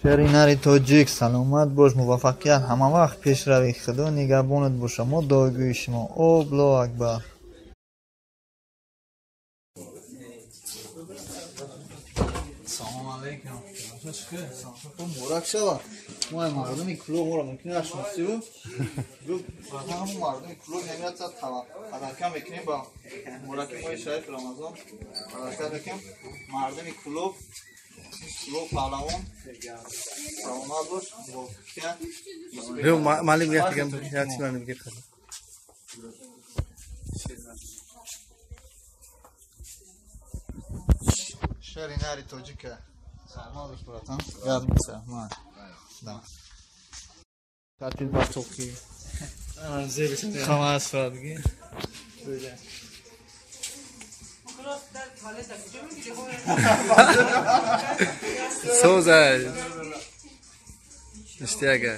Шери нари тоҷик, саломат бош, муваффақият, ҳама вақт пешравӣ, Худо нигаҳбонат боша. Мо дуогӯи шумо. Аллоҳу акбар. Салом алейкум. Муборак шава. Мо мардуми клуб моро мумкин нашносиву. Ҳамон мардуми клуб мемиятсад ҳарака мекунем ба мубораки моҳи шариф Рамазон. Ҳарака мекунем. Мардуми клуб клуб паҳлавон. Саломат бош. Муваффақият. Маълим як дигам як чиз ман Шери нари тоҷика. Саломат бош, братан. Гап нест. Ма. Да. Татил батоқи. Хамас фадги. Соза. Иштиага.